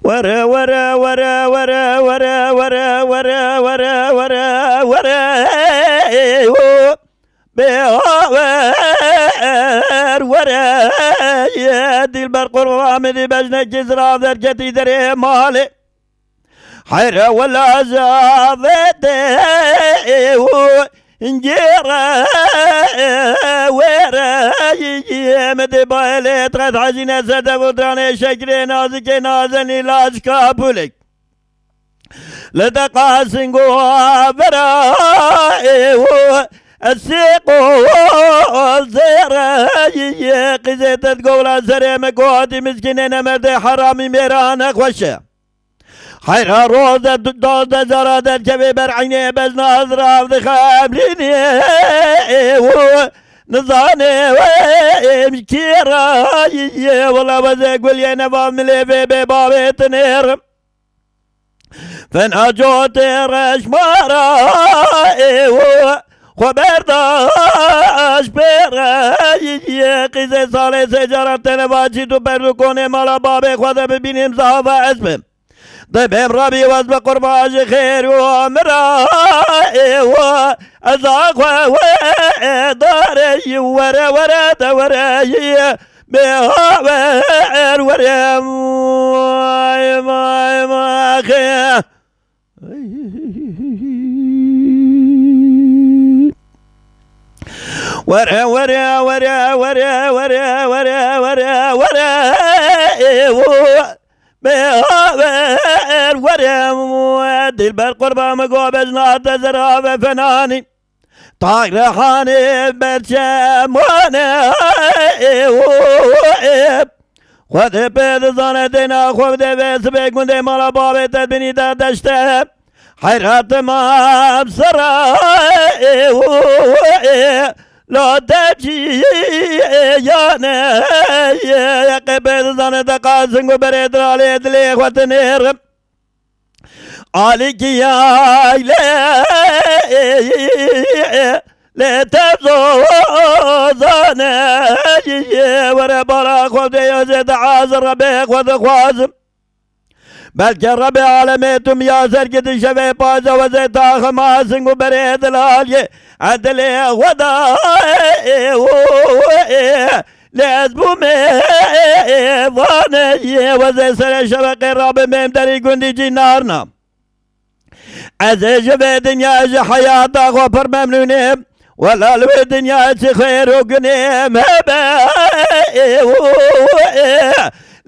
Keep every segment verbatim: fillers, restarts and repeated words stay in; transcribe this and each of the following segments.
Were, were, were, were, were, were, were, were, were, were, were, ey, wo. Bê haver were, ye dilber qurban min dî bejnekî zirav derketî derê malê. Heyre wela zavete û gêre were, ye min dê bayê lê tret hezîne sedef û diranê şekrê nazikê nazenî laç kapulek. Li deqasîn go vera ê û ez sê qol zêre yê qîzê te digovla serê min ku hatî miskînê nemerdê heramî mêra nexweş e. Heyra roze du- dozde cara derkevê ber eynê bezna zirav dixemrînê û nizanê wê kî rayî yê wela wezê guliyê neva milê vê bê bavê tinêrim. Fena cotê reşmara ê û xwe berdaş pê reyî qîzê salê sê caran teneva çît û perd û konê mala babê xwe de bibînim zava ez bim. Dibêm Rebî wez bi qurban ji xêr û mira ê û ez a xwe wê darê yî were were de were yî. Bê haver were, vay, vay, vay, axê. Were, were, were, were, were, were, were, were, were, ê, wo. Bê haver were, dilber qurban min go bejna te zirave fenanî. Tayrehanê berçemane, ê, û, ê. Xwedê pê dizane dêna xwe bide vê sibê gundê mala bavê te binî de deşte. Heyratim am sera, ê, û, ê. La te cî, ê, yane, ê. Yeqê pê dizane te qazing û berê diralê dilê xwe tinêrim. Alîkî yaylê lê tevzo zane were bala xwe de yazê de hazir Rebê xwe dixwazim. Belke Rebê alemê tu miya serkirdi şevê paza wezê taxim asing û berê dilaliyê edilê xwe da ê û ê. Lê ez bûme vane yê wezê serê şeveqê rabimêm derî gundî cî narna. Ez ê ji vê dinya ji heyata xwe pir memnûn im. Wela li wê dinya çi xêr û gunêm hebe ê û ê.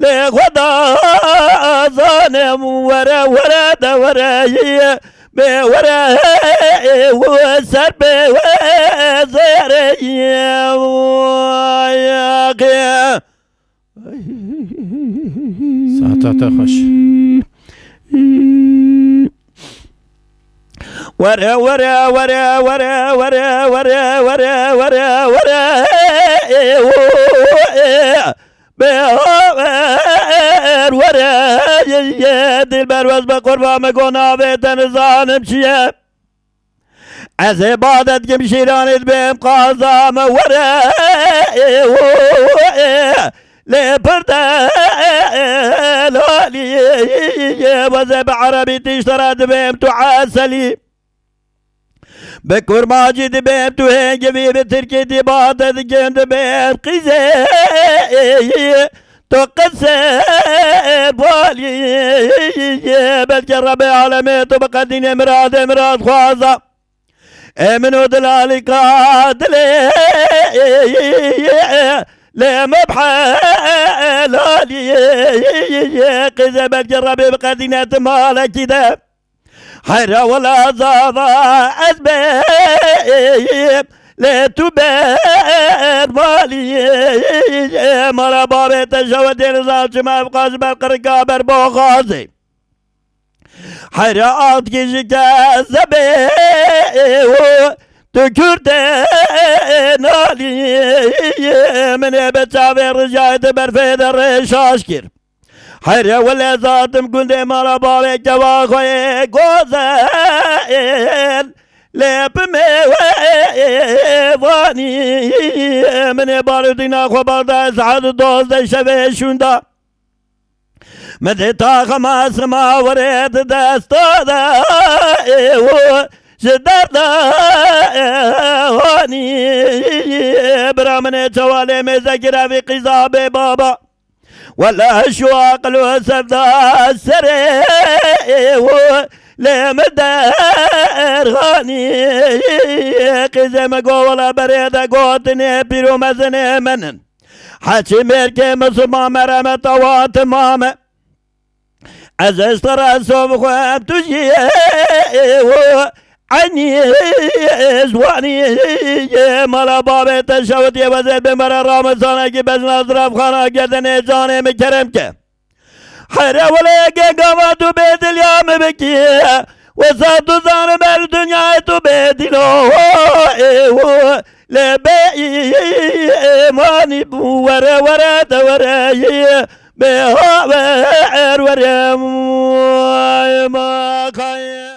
Lê xwe da zanim were were de were yê. Bê were û ser bê wê zêrê yaqê. Saeta te xweş. Were, were, were, were, were, were, were, were, were, ê, û, ê. Bê haver were, yê, yê, dilber wez be qurban me go navê te nizanim çi ye. Ez ê bade dikim şîranê dibêm qaza me were, ê, û, ê. Lê pir delalî, wez ê bi erebî tiştera dibêm tu eselî. Bi kurmancî dibêm tu hêngivî, bi tirkî dî bade dikin dibêm qîzê. Tu qisir balî, belkî Rebê alemê tu biqedînê miradê mirad xwaza. Ê min û dilalîka dilê, lê me bi helalî, qîzê belkî Rebê biqedîne tu malekî de. Heyra wela zava ez bêm, lê tu ber malî. Mala bavê te şewe dêniza çima ev qaş ber qirika ber boxazê. Heyra atkî ji kezebê û tu kurde nalî. Min ê bi çavê rijayê di berfê de rê şaş kir. Heyre wele zatim gundê mala bavê keva xwe yê gozen. Lê pimê wê vanî. Min ê barûdîna xwe barda saet dozdeh şevê şûnda. Min dê taxa masima werê di desta de û ji derda hanî. Bira min ê çawa lê mêze girevî qîza bê baba. Wela şu aqil û sevda serê û lê min derhanî. Qîzê min go wela berê de gotinê pîr û mezinê min in. Heçî mêrkê misilman me remeta wan timam e. Ez ji te re sob xwem tu jî û eynî ziwanî. Mala bavê te şewitiyê wezê bê me re ramizanekî bezna zirafxana gerdenê canê min kerem ke. Here wele yekê gava tu bê diliya min bikî. Wesa tu zanim her dinyayê tu bê dîlo. Lê bê îmanî bû were were te were yî. Bê haver were ma xayê.